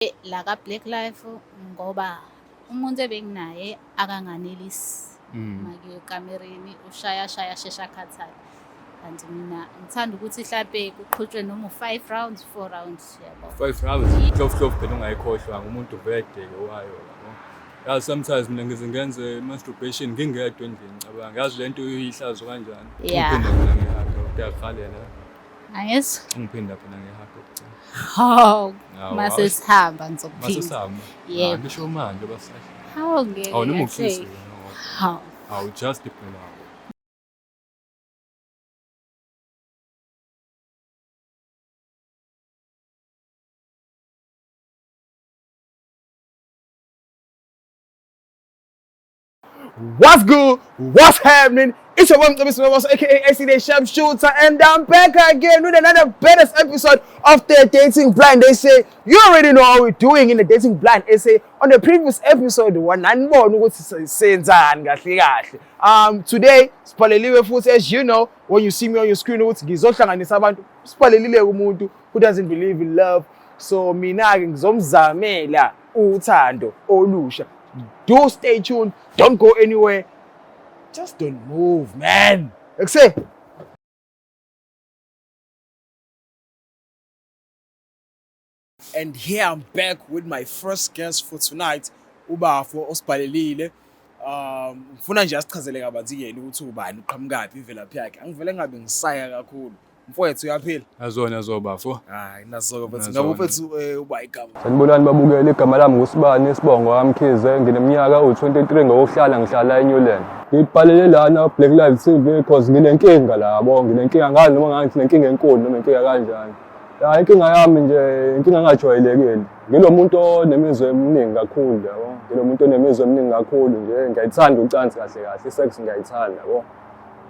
La ka-Black Life ngoba umuntu ebenginaye akanganelisi. Makuyiwa ekamereni ushaya shaya shesha akhathale. Kanti mina ngithanda ukuthi hlampe kuqhutshwe noma u-five rounds, four rounds yabo. Five rounds, hlofu hlofu phela ungayikhohlwa ngumuntu vede ke wayo yabo. Yazi sometimes mina ngize ngenze masturbation ngingedwa endlini ngicabanga. Yazi lento iyihlazo kanjani. Yeah. Ungiphinda mina nge-hug uyakuhalela. Angizwa? Ungiphinda phela nge-hug okugcina. Hawu, Hawu, mase hawu. sihamba ngizokuphinda. Mase sihamba. Yebo. Ah, ngisho manje basahle. Hawu ngeke. Awu noma kahle. ufisa. Hawu. Awu just phela. What's good? What's happening? It's your boy Mcebisi Mabaso, aka ACD Sharpshooter, and I'm back again with another badass episode of the Dating Blind. They say you already know how we're doing in the Dating Blind. They say on the previous episode, wananibona ukuthi senzani kahle kahle. Today siphaleliwe futhi, as you know, when you see me on your screen ukuthi ngizohlanganisa abantu, siphalelile umuntu who doesn't believe in love. So mina ke ngizomzamela uthando olusha. Do stay tuned. Don't go anywhere. Just don't move, man. Ekse. And here I'm back with my first guest for tonight, ubafo osibhalelile. Ngifuna nje asichazele kabanzi yena ukuthi ubani, uqhamukaphi, imvelaphi yakhe. Angivele ngabe ngisaya kakhulu. Mfowethu uyaphila? Azona zobafo. Hayi, nazo mfethu. Nazona. Ngabe mfethu uba igama. Sanibonani babukeli, igama lami nguSibani, isibongo kaMkhize, ngineminyaka u-23 ngokuhlala ngihlala eNewland. Ngibhalele lana Black Live TV because nginenkinga la yabo, nginenkinga ngazi noma ngathi nginenkinga enkulu noma inkinga kanjani. Ya inkinga yami nje inkinga engajwayelekile. Ngilo muntu onemizwa eminingi kakhulu yabo, ngilo muntu onemizwa eminingi kakhulu nje, ngiyayithanda ucansi kahle kahle, i-sex ngiyayithanda yabo.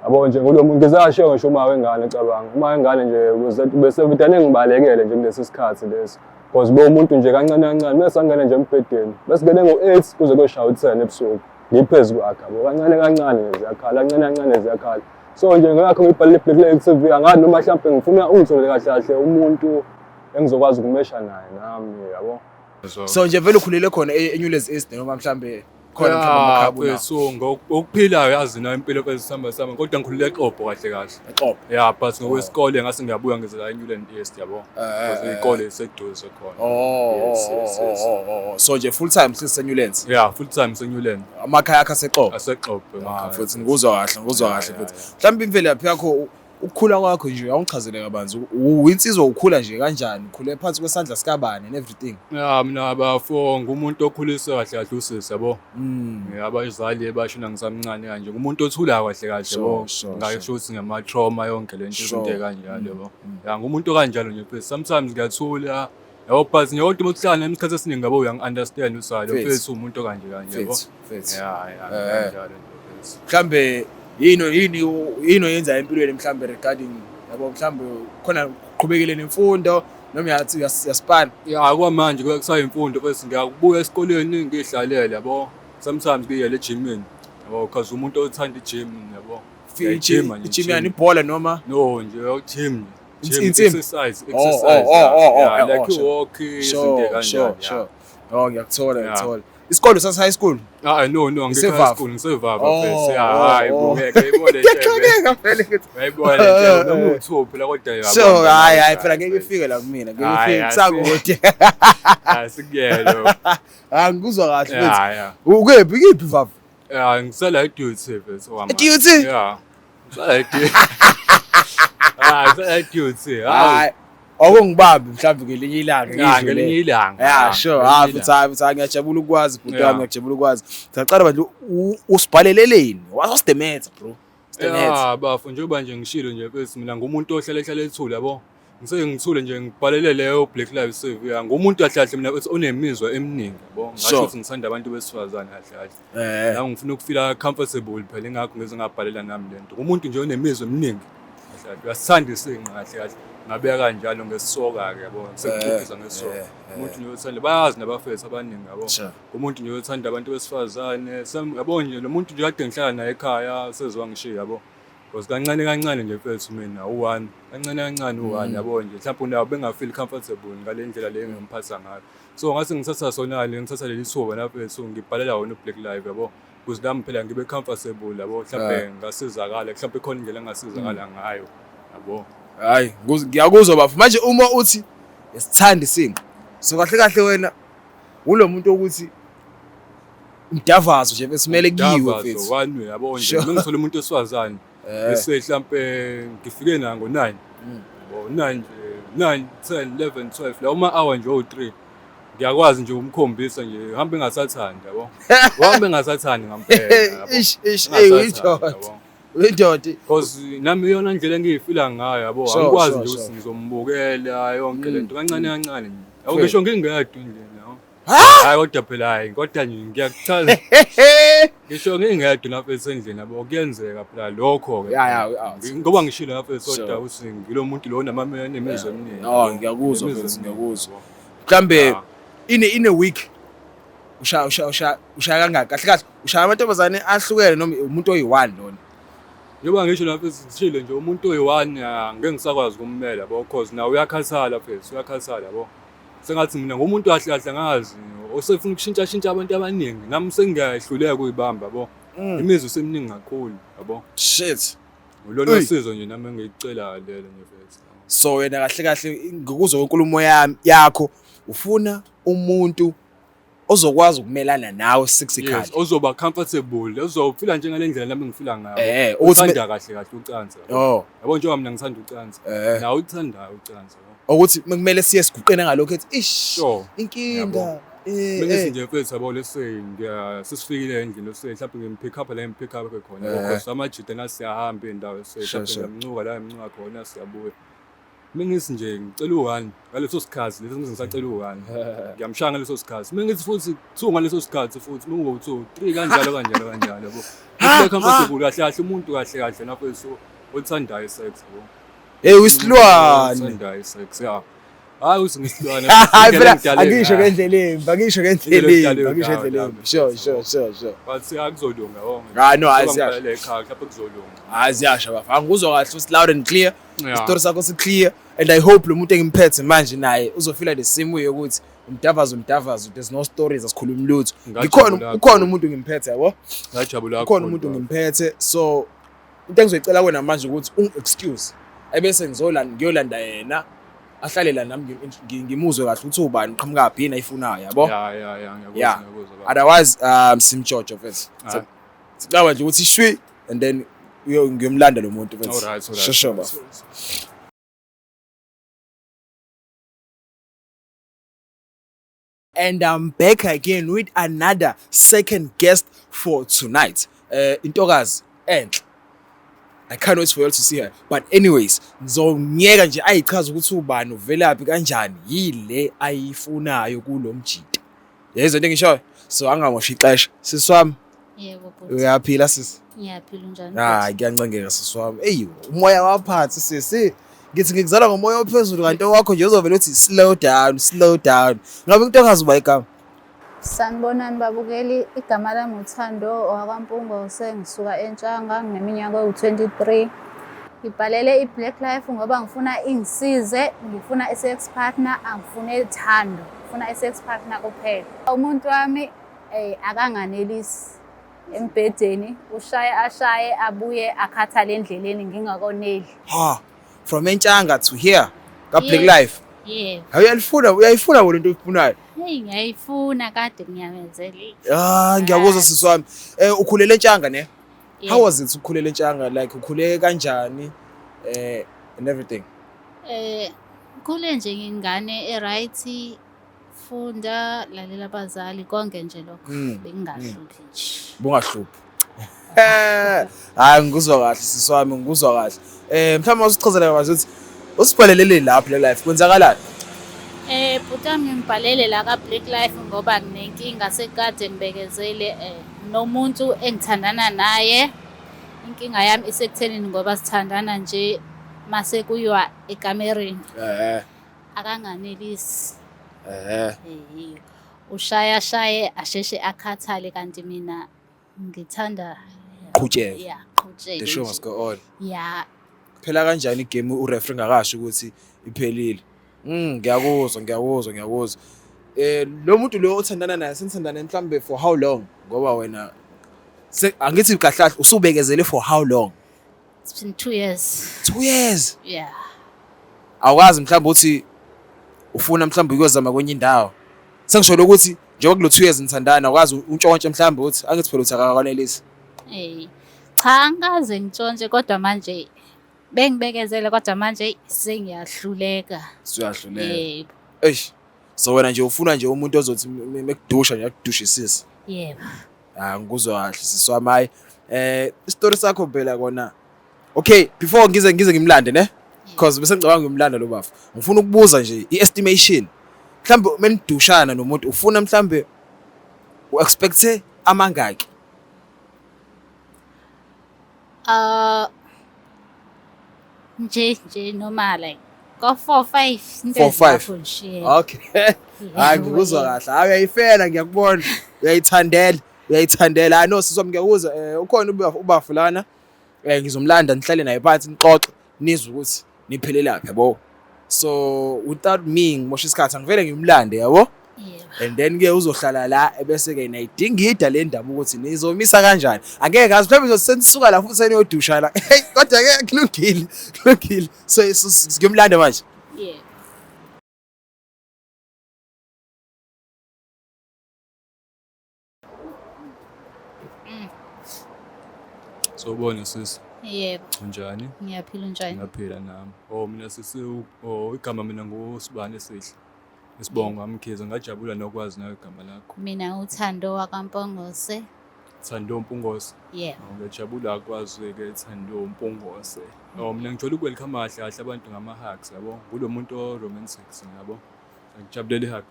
Yabo nje ngulo muntu ngizashiya ngisho uma wengane cabanga. Uma wengane nje bese bese ngibalekele nje kulesi sikhathi lesi. Because bo umuntu nje kancane kancane mase angena nje embhedeni. Bese ngene ngo-8 kuze kuyoshaya u-10 ebusuku. Ngiphezu kwakhe yabo kancane kancane nje ziyakhala kancane kancane ziyakhala. So nje ngakho ngibhalele Black Live TV angazi noma mhlawumbe ngifuna ungitholele kahle kahle umuntu engizokwazi ukumesha naye nami yabo. So nje vele ukhulele khona eNewlands East noma mhlambe khona mhlambe amakhaya unawo? So ngokuphilayo yazi nayo impilo kwezisamba samba kodwa ngikhulele eXobho kahle kahle. eXobho. Yeah, but ngokwesikole ngase ngiyabuya ngize la eNewland East yabo. Because iy'kole ziseduze khona. Oh, Yes, yes, yes. oh. So nje full time siseNewlands. Yeah, full time seNewland. Amakhaya akho aseXobho. AseXobho Ah, emakhaya. futhi ngikuzwa kahle, ngikuzwa Yeah, kahle yeah, futhi. yeah. Mhlawumbe imvelaphi yakho ukukhula kwakho nje awungichazele kabanzi. Uyinsizwa ukhula nje kanjani? Ukhule phansi kwesandla sikabani and everything. Yeah, mina bafo ngumuntu okhuliswe kahle kahle usisi yabo. Abazali bashona ngisamncane kanje. Ngumuntu othulayo kahle kahle yabo. Ngisho ukuthi ngama trauma yonke lento izinto kanjalo yabo. Yeah, ngumuntu kanjalo nje mfethu. Sometimes ngiyathula yabo but nje kodwa uma uhlala nami isikhathi esiningi yabo uyangi-understand usalo Mfethu. mfethu umuntu okanje kanje yabo. Mfethu, mfethu. Yeah, yeah, kanjalo nje mfethu. Mhlambe yini yini yini oyenza empilweni mhlambe regarding yabo mhlambe khona uqhubekile nemfundo noma uyathi uyaspana? Ya kwamanje kusayimfundo bese ngiyakubuya esikoleni ngihlalele yabo. Sometimes ngiyele ejimini yabo because umuntu othanda i-gym yabo. Ngiyayijima nje, I-gym yani ibhola noma No nje gym. Gym Insimbi? exercise, Oh, exercise. oh, oh, oh, yeah, oh, like oh, sure. walk izinto Sure, kanjalo. sure, sure. Oh, ngiyakuthola, Yeah. ngiyakuthola. Isikole sase high school. Ah no no ngikho Ngisevava. high school ngisevava Oh, mfethu. Yeah, oh, hayi oh. ngeke uyibone nje. Ngiyaxakeka vele ngithi. Uyayibona nje noma uthu phela kodwa yabo. So, hayi hayi phela ngeke ifike la kumina, ngeke Hayi, ifike hayi, kusakude. Asikuyelo. Ah, ngikuzwa kahle mfethu. Yeah, yeah. Ukephi kiphi vava? Yeah, ngisela i-duty mfethu wami. I-duty? Yeah. Ngisela i-duty. Ah, ngisela i-duty. Hawu. Hayi. Awungibambi mhlawumbe ngelinye ilanga Yeah, ngisho le. ngelinye ilanga. Yeah, sure. Ngelinye Ah, ilanga. futhi hayi futhi hayi ngiyajabula ukwazi bhuti Yeah. wami, ngiyajabula ukwazi. Saqala manje usibhaleleleni. What's the matter, bro? What's the matter? Yeah, bafo njengoba nje ngishilo nje mfethu mina ngumuntu ohlale ehlale ethule yabo. Ngise ngithule nje ngibhalele leyo Black Lives Save. Yeah, ngumuntu kahle kahle mina mfethu onemizwa eminingi yabo. Ngasho Sure. ukuthi ngithanda abantu besifazane kahle kahle. Eh. La ngifuna ukufila comfortable phela ingakho ngize ngabhalela nami lento. Umuntu nje onemizwa eminingi. Kahle kahle uyasithanda isinqa kahle kahle. Ngabeka kanjalo ngesisoka ke yabo. Sekucuphisa ngesisoka. Umuntu nje othanda bayazi nabafethu abaningi yabo. Sure. Umuntu nje othanda abantu besifazane. Yabo nje lo muntu nje kade ngihlala naye ekhaya sezwa ngishiya yabo. Because kancane kancane nje mfethu mina u-one, kancane kancane u-one yabo nje mhlawumbe nawo benga-feel comfortable ngale ndlela le engimphatha ngayo. So ngase ngithatha sona le ngithatha leli thuba la mfethu ngibhalela wona u-Black Life yabo. Ukuze nami phela ngibe comfortable yabo mhlawumbe ngasizakala mhlawumbe khona indlela engasizakala ngayo yabo. Hayi, ngiyakuzwa bafo. Manje uma uthi yasithanda isinqa. So kahle kahle wena ulo muntu ukuthi umdavazo nje besimele kuyiwe Mdavazo, mfethu. one way yabo nje Sure. uma ngithola umuntu wesifazane bese mhlampe ngifike na ngo-9 yabo 9 nje 9 10 11 12 lawo ma-hour nje owu-3 ngiyakwazi nje ukumkhombisa nje hambe engasathandi yabo, uhambe engasathandi ngampela yabo. Ish ish, ey, Engasathandi, uyindoda. yabo. Uyindoda. Because nami iyona ndlela engiyifila ngayo yabo, angikwazi nje ukuthi ngizombukela yonke lento kancane kancane nje. Yabo, ngisho ngingedwa endlini yabo. Hayi kodwa phela hayi kodwa nje ngiyakuchaza. Ngisho ngingedwa lapha esendlini yabo, kuyenzeka phela lokho-ke. Ya, out. Ngoba ngishilo lapha esodwa ukuthi ngilo muntu lo onemizwa eminingi. No, ngiyakuzwa Nemizwa mfethu, eminingi, ngiyakuzwa. yabo. Mhlambe in a week ushaya kangaki? Kahle kahle ushaya amantombazane ahlukene noma umuntu oyi-one lona? Njengoba ngisho lapha sishilo nje umuntu oyi-one ngeke ngisakwazi ukummela yabo, cause nawe uyakhathala mfethu, uyakhathala yabo. Sengathi mina ngumuntu kahle kahle ngazi osefuna ukushintsha shintsha abantu abaningi, nami sengiyahluleka ukuyibamba yabo. Imizwa iseminingi kakhulu yabo. Shit. Ulona Eyi. usizo nje nami engikucelayo lelo nje mfethu. So wena kahle kahle ngokuzwa kwenkulumo yami yakho ufuna umuntu ozokwazi ukumelana nawe sexually. Yes, ozoba comfortable, ozofila njengale ndlela nami ngifila ngayo. Ukuthi Uthanda kahle kahle ucansi. Yabo. Oh, Yabo njengoba mina ngithanda ucansi. Nawe uthandayo ucansi yabo. Ukuthi kumele siye siguqene ngalokho ethi ish inkinga. Yabo. Bengithi nje mfethu yabo let's say ngiya sesifikile endlini, let's say mhlawumbe ngim-pick up la ngim-pick up khona yabo, because amajita nasiyahamba iy'ndawo, let's say mhlawumbe ngiyamncuka la ngimncuka khona siyabuya. Mengithi nje ngicela u-one ngaleso sikhathi leso ngisacela u-one ngiyamshaya ngaleso sikhathi, mengithi futhi two ngaleso sikhathi futhi mengiwu-two three kanjalo kanjalo kanjalo yabo. Ngifile comfortable kahle kahle umuntu kahle kahle nafethu othandayo i-sex yabo. Hey, uyisilwane. Othandayo i-sex, ya. Hayi uthi ngisilwane. Hayi Indlela phela engidalwe angisho ngayo. ngendlela embi, angisho ngendlela Indlela embi, engidalwe angisho ngayo ngendlela nami, embi. Sure, mfethu, sure, yabo. sure. But akuzolunga yabo. Ah, no, hayi, Njengoba siyasho. ngibhalele ekhaya mhlawumbe kuzolunga. Hayi ziyasha bafa. Angikuzwa kahle uthi loud and clear. Isitori sakho si clear and I hope lo muntu engimphethe manje naye uzofila the same way ukuthi umdavazo umdavazo, there's no stories, asikhulumi lutho. Ngajabula Ngikhona, kakhulu. ukhona umuntu ngimphethe yabo. Ngajabula Ukhona kakhulu, umuntu baba. ngimphethe, so into engizoyicela kuwena manje ukuthi ungi-excuse ebese ngizolanda ngiyolanda yena ahlale la nami ngimuzwe kahle ukuthi ubani, uqhamukaphi, yini ayifunayo yabo. Ya, ngiyakuzwa, ngiyakuzwa baba. Otherwise simjojo mfethu. Hayi. Sicaba nje ukuthi shwi and then ngiyomlanda lo muntu mfethu. Alright, alright. Sure, baba. And I'm back again with another second guest for tonight. Intokazi enhle. I can't wait for you all to see her. But anyways, ngizongiyeka nje ayichaza ukuthi ubani, uvelaphi, kanjani, yile ayifunayo kulo mjita. Yezwa into engishoyo? So angamoshi ixesha. Sisi wami, Yebo bhuti. uyaphila sisi? Ngiyaphila, unjani? Hayi kuyancengeka sisi wami. Eyi umoya waphansi sisi. Ngithi ngikuzala ngomoya ophezulu kanti owakho nje uzovela uthi slow down, slow down. Ngabe intokazi uba igama? Sanibonani babukeli, igama lami uThando wakwaMpungose, ngisuka eNtshanga, ngineminyaka ewu-23. Ngibhalele i-Black Life ngoba ngifuna ingisize, ngifuna i-sex partner, angifune thando, ngifuna i-sex partner kuphela. Umuntu wami akanganelisi embhedeni, ushaye ashaye abuye akhathale endleleni ngingakoneli. Ha, from eNtshanga to here ka Black Life. Yeah. Hayi uyalifuna, uyayifuna wena into oyifunayo. Hey, ngiyayifuna kade ngiyamenzela. Ah, ngiyakuzwa sisi wami. Ukhulele eNtshanga ne? Yeah. How was it ukukhulele eNtshanga, like ukhule kanjani and everything? Ngikhule nje ngingane e-right, funda, lalela abazali, konke nje lokho bengingahluphi nje. Bungahluphi. Hayi ngikuzwa kahle sisi wami, ngikuzwa kahle. Mhlawumbe usichazele kabanzi ukuthi usibhalelele lapha le life kwenzakalani? Bhuti wami, ngibhalele la ka Black Life ngoba nginenkinga sekade ngibekezele nomuntu engithandana naye. Inkinga yami isekuthenini ngoba sithandana nje mase kuyiwa ekamereni akanganelisi. Ushaya shaye asheshe akhathale kanti mina ngithanda Qhutshekwe. Yeah. Kuqhutsheke The show nje. must go on. Ya. Phela kanjani igame ureferee ngakasho ukuthi iphelile? Ngiyakuzwa, ngiyakuzwa, ngiyakuzwa. Lo muntu lo othandana naye senithandane mhlambe for how long? Ngoba wena angithi kahle kahle usubekezele for how long? It's been 2 years. 2 years. Yeah. Awukazi mhlawumbe uthi ufuna mhlawumbe ukuyozama kwenye indawo. Sengisho lokuthi njengoba kulo 2 years nithandana awukazi untshontshe mhlawumbe uthi angithi phela uthi akakwanelisi. Cha, angikaze ngitshontshe kodwa manje bengibekezele kodwa manje sengiyahluleka. Usuyahluleka. Yebo. Eish. So wena nje ufuna nje umuntu ozothi mekudusha nje akudushisise. Yebo. Ah, ngikuzwa kahle sisi wami, hayi. Isitori sakho phela kona. Okay, before ngize ngimlande ne? Because bese ngicabanga ngimlanda lo bafo. Ngifuna ukubuza nje i-estimation. Mhlambe menidushana nomuntu ufuna mhlambe u-expecte amangaki? Nje noma like ko 4 5 into 4, 5. ezilapho nje. Okay. Hayi, ngikuzwa kahle. Hayi, uyayifela, ngiyakubona. Uyayithandela, uyayithandela. Hayi no sisi wami, ngiyakuzwa. Ukhona ubafu lana. Ngizomlanda nihlale naye phansi nixoxe nizwe ukuthi niphelelaphi yabo. So without me ngimosha isikhathi angivele ngimlande yabo. Yebo. And then ke uzohlala la ebese ke nayidingida le ndaba ukuthi nizomisa kanjani. Angeke ngazi mhlawumbe uzosenisuka la futhi seniyodusha la. Hey, kodwa ke kulungile, kulungile. So ngiyomlanda manje. Yebo. Sawubona sisi. Yebo. Unjani? Ngiyaphila, unjani? Ngiyaphila nami. Oh mina sisi, oh igama mina nguSibani Esihle. Isibongo Mkhize, ngajabula nokwazi nawe igama lakho. Mina uThando wakaMpongose. Thando Mpungose. Yebo. Oh, ngiyajabula ukwazi ke Thando Mpungose. Oh mina ngijwayele ukwelcome kahle kahle abantu ngama hugs yabo. Ngulo muntu o romantic yabo. Ngijabulela ihug.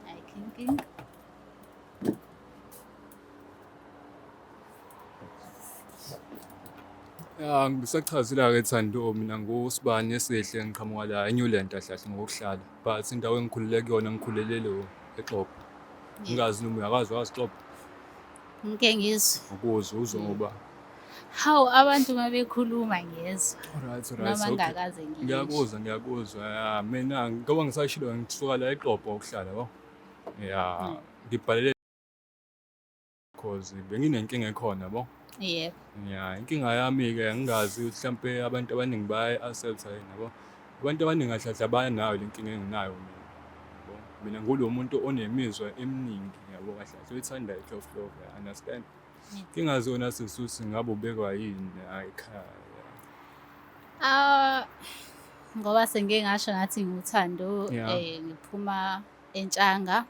Hayi king. Ya, ngisachazile ke Thando, mina nguSibani Esihle, ngiqhamuka la eNewland kahle kahle ngokuhlala. But indawo engikhulele kuyona ngikhulele lo eXobho. Ngingazi noma uyakwazi wazi Xobho. Ngike ngizwe. Ukuzwa uzwe ngoba. Hawu, abantu uma bekhuluma ngiyezwa. Alright, alright. Noma Okay. ngingakaze ngiyizwe. Ngiyakuzwa, ngiyakuzwa. Ya, mina ngoba ngisashilo ngisuka la eXobho ukuhlala yabo. Ya, ngibhalele cause benginenkinga ekhona yabo. Yebo. Ya, inkinga yami ke ngingazi ukuthi mhlambe abantu abaningi bayayi-accept yini yabo. Abantu abaningi kahle kahle abanayo le nkinga enginayo mina. Yabo. Mina ngulo muntu onemizwa eminingi yabo kahle kahle oyithanda ihlof hlof, I understand. Ngingazi wena sisi ngabe ubekwa yini ekhaya. Ah, ngoba sengike ngasho ngathi ngiwuThando, ngiphuma eNtshanga.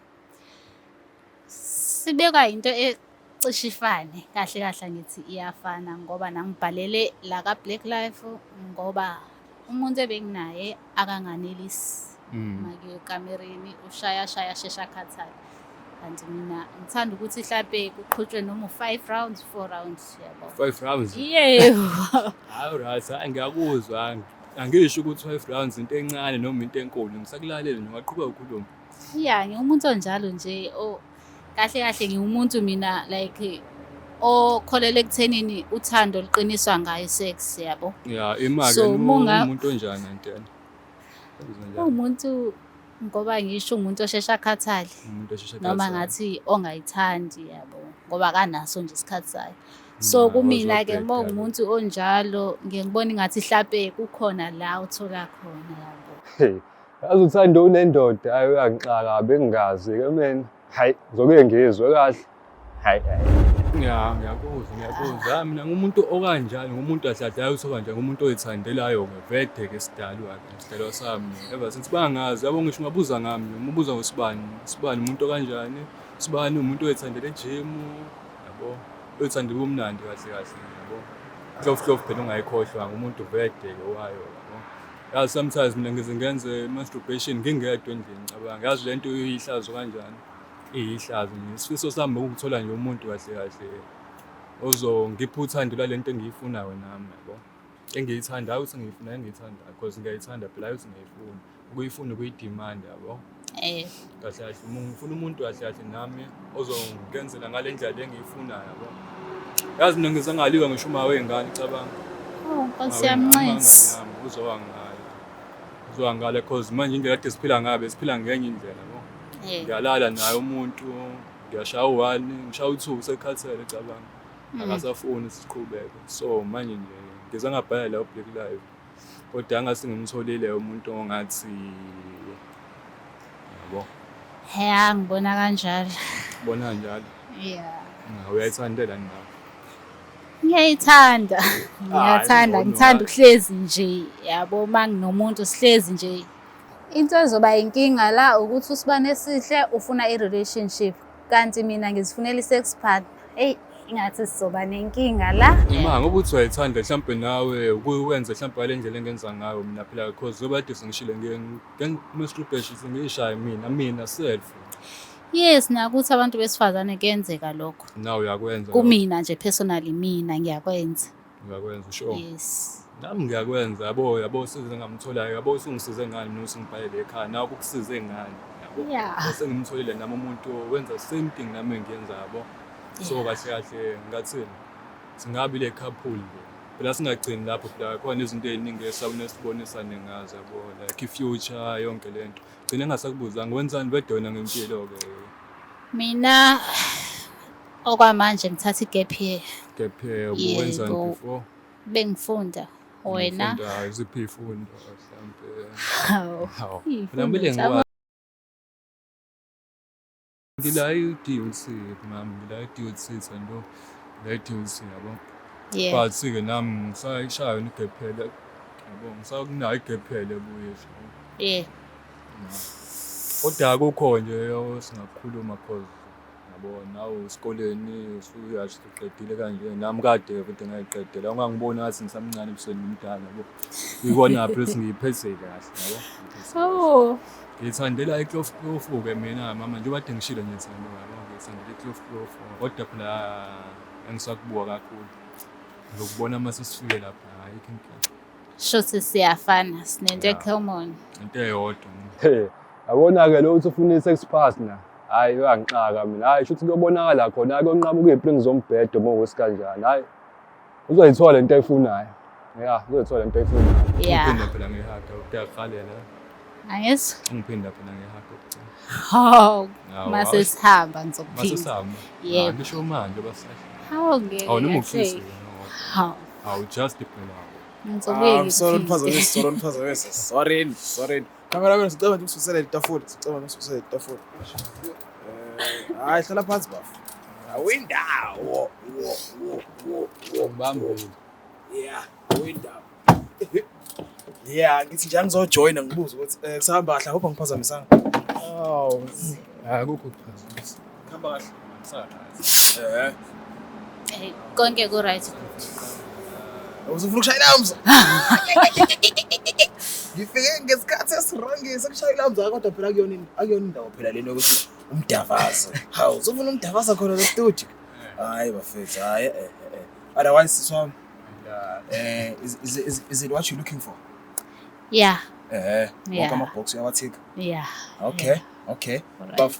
Sibekwa into ecishe ifane, kahle kahle ngithi iyafana ngoba nangibhalele la ka Black Life ngoba umuntu ebenginaye akanganelisi. Makuye ekamereni ushaya shaya shesha akhathale. Kanti mina ngithanda ukuthi mhlambe kuqhutshwe noma u5 rounds, 4 rounds yabo. 5 rounds? Yebo. Hayi right, hayi ngiyakuzwa. Angisho ukuthi 5 rounds into encane noma into enkulu, ngisakulalela nje ungaqhubeka ukhulume. Ya, ngiwumuntu onjalo nje, o kahle kahle ngiwumuntu mina like okholelwa ekuthenini uthando luqiniswa ngayo sex yabo. Ya, ima ke So, umuntu onjani antena? Umuntu ngoba ngisho umuntu oshesha akhathale. Umuntu oshesha Noma akhathale. ngathi ongayithandi yabo ngoba akanaso nje isikhathi sayo. So kumina ke uma umuntu onjalo ngiye ngibone ngathi mhlambe kukhona la uthola khona yabo. Hey, yazi uThando unendoda, hayi uyangixaka bengingazi ke mina. Hayi, ngizoke ngizwe kahle. Hayi, hayi. Ya, ngiyakuzwa, ngiyakuzwa. Hayi, mina ngumuntu okanjani, ngumuntu adladlayo uthi kanjani, ngumuntu oyithandelayo ngevede ke sidalwa ke, sidalwa sami. Ever since bangazi, yabo ngisho ungabuza ngami, noma ubuza ngoSibani, Sibani umuntu okanjani, Sibani umuntu oyithandela ejim, yabo. Oyithandela ubumnandi kahle kahle, yabo. Hlof hlof phela ungayikhohlwa ngumuntu vede ke wayo, yabo. Yazi sometimes mina ngize ngenze masturbation ngingedwa endlini ngicabanga. Yazi lento iyihlazo kanjani? Iyihlazo nje. Isifiso sami ukuthola nje umuntu kahle kahle ozongipha uthando lwalento engiyifunayo nami, yabo. Engiyithandayo ukuthi ngiyifuna, engiyithandayo because ngiyayithanda phela, hayi ukuthi ngiyayifuna. Ukuyifuna ukuyidemand, yabo. Kahle kahle ngifuna umuntu kahle kahle nami ozongenzela ngale ndlela le engiyifunayo, yabo. Yazi mina ngize ngaliwa ngisho uma wey'ngane cabanga. Oh, Nkosi yami ncesi. Uzowangala. Uzowangala cause manje indlela kade siphila ngayo besiphila ngenye indlela yabo. Ngiyalala naye umuntu, ngiyashaya u-one, ngishaya u-two sekhathele cabanga. Akasafuni siqhubeke. So manje nje ngize ngabhala la Black Live. Kodwa angase ngimtholile umuntu ongathi yabo. Ya ngibona kanjalo. Bona kanjalo. Yeah. Uyayithandela nawe. Ngiyayithanda. Ngiyathanda, ngithanda ukuhlezi nje yabo uma nginomuntu sihlezi nje. Into ezoba inkinga la ukuthi usibane esihle ufuna i-relationship kanti mina ngizifunela i-sex partner. Eyi ingathi sizoba nenkinga la. Ima ngoba uthi uyayithanda mhlampe nawe ukuwenza mhlampe ngale ndlela engenza ngayo mina phela because ngoba kade sengishilo nge-masturbation sengiyishaye mina mina self. Yes, nakuthi abantu besifazane kuyenzeka lokho. Nawe uyakwenza. Kumina nje personally mina ngiyakwenza. Uyakwenza sure. Yes. Nami ngiyakwenza yabo yabo size ngamtholayo yabo usungisize ngani mina usungibhalele ekhaya nawe kukusize ngani yabo. Yeah. Sengimtholile nami umuntu wenza same thing nami engiyenza yabo. So kahle kahle ngathini singabi le couple nje. Phela singagcini lapho phela khona izinto ey'ningi esabona sibonisane ngazo yabo like i-future yonke lento. Gcine ngasakubuzanga wenzani bede wena ngempilo-ke? Mina okwamanje ngithatha i-gap year. Gap year ubuwenzani before? Bengifunda. Wena? Ngifunda iziphi iy'fundo mhlampe? Hawu. Hawu. Iy'fundo Phela kumele zabo. ngikwazi. Ngila i-DOT mami, ngila i-DOT Thando. Ngila i-DOT yabo. Yeah. But-ke nami ngisayishaya yona i-gap year le. Yabo ngisakunayo i-gap year le ebuye. Yeah. Kodwa akukho nje osingakukhuluma cause yabo nawe esikoleni usuyasho uqedile kanje nami kade vele ngayiqedela ungangiboni ngathi ngisamncane ebusweni ngimdala yabo. Ikona phela ukuthi ngiyiphethe kahle yabo. Ngiyiphethe kahle. Oh. Ngiyithandela i-clof clof-ke mina mama njengoba kade ngishilo nje Thando yabo ngiyithandela i-clof clof kodwa phela engisakubuka kakhulu ngizokubona uma sesifike lapha ayikho inkinga. Shuthi siyafana sinento Yeah. e-common. Into eyodwa. Yabona-ke lo uthi ufuna i-sex partner. Hhayi uyangixaka mina. Hhayi shuthi kuyobonakala khona kuyonqamuka iy'pringi zombhedo uma ukuthi kanjani. Hhayi uzoyithola into ayifunayo. Ya, uzoyithola into ayifunayo. Yeah. Ungiphinda phela ngehaga kuyakuhalela. Angizwa? Ungiphinda phela ngehaga okugcina. Hawu, Hawu, mase hawu. sihamba ngizokuphinda. Mase sihamba. Yebo. Ah, ngisho manje basahle. Hawu ngeke. Awu noma kahle. ukhisi. Hawu. Awu just phela. Ngizobuye I'm sorry ngikuphinde. niphazamisa, sorry niphazamisa. Sorry, sorry. Cameraman sicela nje ususele itafula, sicela nje ususele itafula. Eh, hayi hlala phansi bafo. Awindawo. Wo wo wo wo. Ngibambile. Yeah, awindawo. Yeah, ngithi nje angizojoina ngibuze ukuthi eh kusahamba kahle, hope angiphazamisanga. Awu. Akukho ukuphazamisa. Kuhamba kahle. Kusakahle. Eh. Eh, Konke ku right. Usufuna ukushaya ilamza? Ngifike ngesikhathi esirongi sekushaya ilamza kodwa phela akuyona akuyona indawo phela lena yokuthi umdavazo. Hawu, usufuna umdavaza khona le studio. Hayi bafethu, hayi eh eh. eh. Otherwise siswami, eh is it what you looking for? Yeah. Eh, Yeah. wonke ama-box uyawathika. Yeah. Okay, okay. Alright. Baf.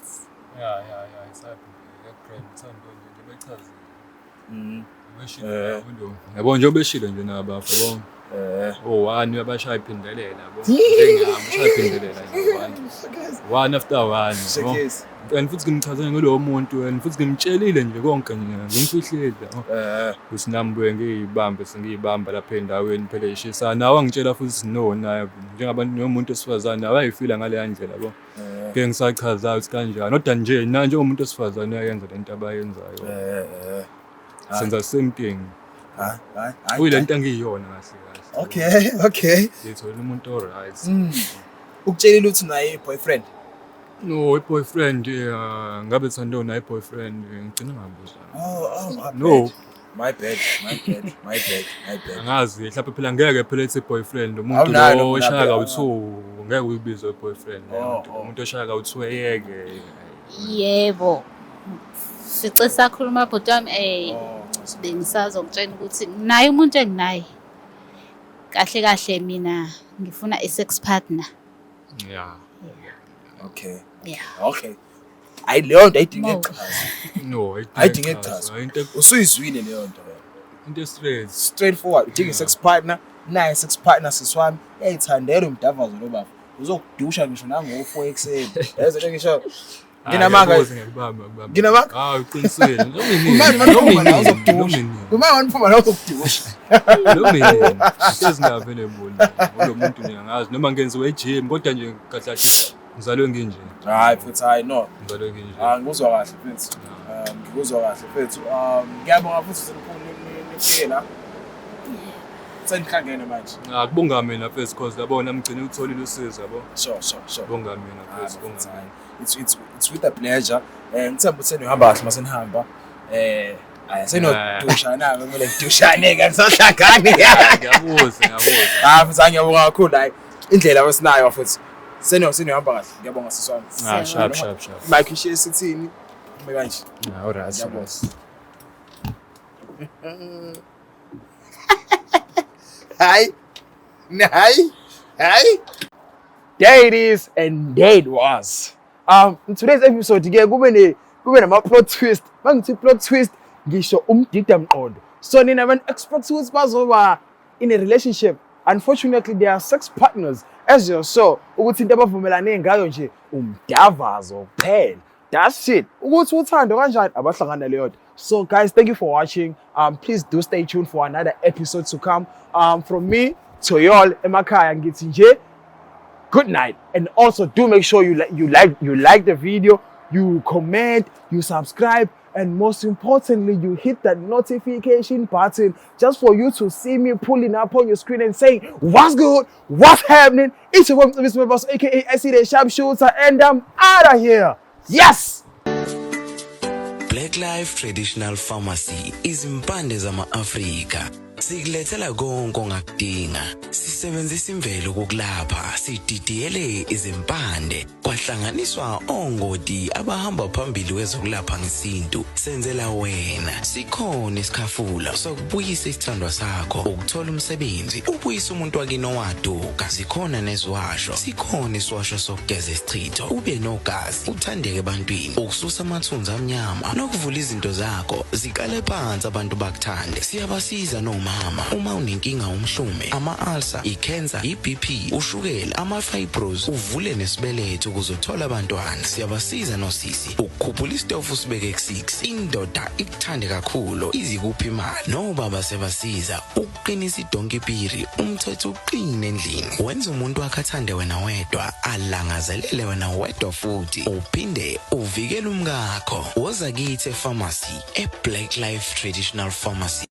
Ya ya ya isaphi nje grand Thando nje nje bechazile. Mm. Beshilo yabo. Yabo nje beshilo nje nabafo yabo. Eh. Oh one uyabashaya iphindelela yabo. Njengami ushaya iphindelela nje one. One after one. Yabo. Shekisi. And futhi ngimchazele ngalowo muntu and futhi ngimtshelile nje konke nje ngimfihlile yabo. Eh. Ukuthi nami buye ngiyibambe sengiyibamba lapha endaweni phela ishisa. Nawe angitshela futhi no naye njengabantu nomuntu wesifazane nawe ayifila ngaleya ndlela yabo. Eh. Ke ngisachaza ukuthi kanjani kodwa nje na njengomuntu wesifazane uyayenza lento abayenzayo. Eh. Eh. Senza same thing. Hayi, hayi, hayi. Kuyile nto engiyiyona kahle kahle. Okay, okay. Ngithola umuntu o-right. Mm. Ukutshelile ukuthi naye i-boyfriend. No, i-boyfriend ngabe Thando naye i-boyfriend ngigcina ngabuzanga. Oh, oh, my No. bad. My bad, my bad, my bad, my bad. Angazi mhlawumbe phela ngeke phela ethi boyfriend umuntu Awunayo lo lo oshaya mlaphi, kawu-two ngeke uyibize boyfriend Oh, umuntu oh. umuntu oshaya kawu-two eyeke. Yebo. Sice sakhuluma bhuti wami eh Oh, bengisazokutshela ukuthi nginaye umuntu enginaye. Kahle kahle mina ngifuna i-sex partner. Yeah. okay. Yeah. Okay. Hayi leyo nto ayidinge Mo. chazo. No, Ayidinge kuchazwa. Hayi, into Usuyizwile leyo nto wena. Into straight. Straightforward, udinga i-sex partner, naye sex partner, sisi wami, uyayithandela umdavazo lo baba. Uzokudusha ngisho nango-4 ekuseni. Yazi into ngisho. Nginamanga. Ngiyakubamba, ngikubamba. Nginamanga? Ah, uqinisile. Noma inini. Manje Noma maniphuma la inini, uzokudusha. noma inini. Uma maniphuma la uzokudusha. Noma inini. Sezingavele bona. Lo muntu ngiyangazi noma ngenziwe e-gym, kodwa nje kahle kahle ngizalwe nginje. Hayi futhi, hayi no. Ngizalwe nginje. Ah, ngikuzwa kahle mfethu. Ngikuzwa kahle mfethu. Ngiyabonga futhi nifike la. Senihlangene manje. Ah, kubonga mina mfethu, cause yabona mgcine utholile usizo, yabo. Sure. Bonga mina Ah, mfethu, no, bonga futhi, mina. hayi. It's with a pleasure. Ngithemba ukuthi senihamba kahle masenihamba. Hayi, senodushana kumele kudushane ke nisahlangane. Ngiyabuza, ngiyabuza. Ah, futhi ngiyabonga kakhulu, hayi. Indlela wesinayo futhi. Senohamba kahle. Ngiyabonga sisi wami. Ah, sharp, sharp, sharp. Mike ishiye sithini? Ume kanje. Ah, all right. Ngiyabonga. Hayi. Hayi. Hayi. There it is and there it was. In today's episode ke kube nama plot twist. Mangithi plot twist ngisho umdida mqondo. So nina abantu expect ukuthi bazoba in a relationship. Unfortunately, they are sex partners, as you saw ukuthi into abavumelane ngayo nje umdavazo kuphela. That's it. Ukuthi uthando kanjani abahlangana leyo nto. So guys, thank you for watching. Please do stay tuned for another episode to come. From me to y'all emakhaya ngithi nje good night, and also do make sure you like the video, you comment, you subscribe, and most importantly, you hit that notification button just for you to see me pulling up on your screen and saying, "What's good? What's happening?" It's your boy, Mr. Boss, aka SC the Sharpshooter, and I'm out of here. Yes! Black Life Traditional Pharmacy, izimpande zama-Afrika. Sikulethela konke ongakudinga. Sisebenzisa imvelo kokulapha, sididiyele izimpande, kwahlanganiswa ongoti abahamba phambili kwezokulapha ngesintu. Senzela wena. Sikhona isikhafula sokubuyisa isithandwa sakho, ukuthola umsebenzi, ubuyisa umuntu wakini owaduka. Sikhona neziwasho, sikhona isiwasho sokugeza isichitho, ube nogazi, uthandeke ebantwini, ukususa amathunzi amnyama nokuvula izinto zakho ziqale phansi abantu bakuthande. Siyabasiza nomama uma unenkinga, umhlume, ama-ulcer, i-cancer, i-BP, ushukela, ama-fibros, uvule nesibeletho ukuze uthole abantwana. Siyabasiza nosisi ukukhuphula isitofu usibeke ku-6, indoda ikuthande kakhulu, izikuphi imali. Nobaba siyabasiza ukuqinisa idonkipiri, umthetho uqine endlini, wenza umuntu wakhe athande wena wedwa, alangazelele wena wedwa, futhi uphinde uvikele umkakho. Woza kithi e-pharmacy, e-Black Life Traditional Pharmacy.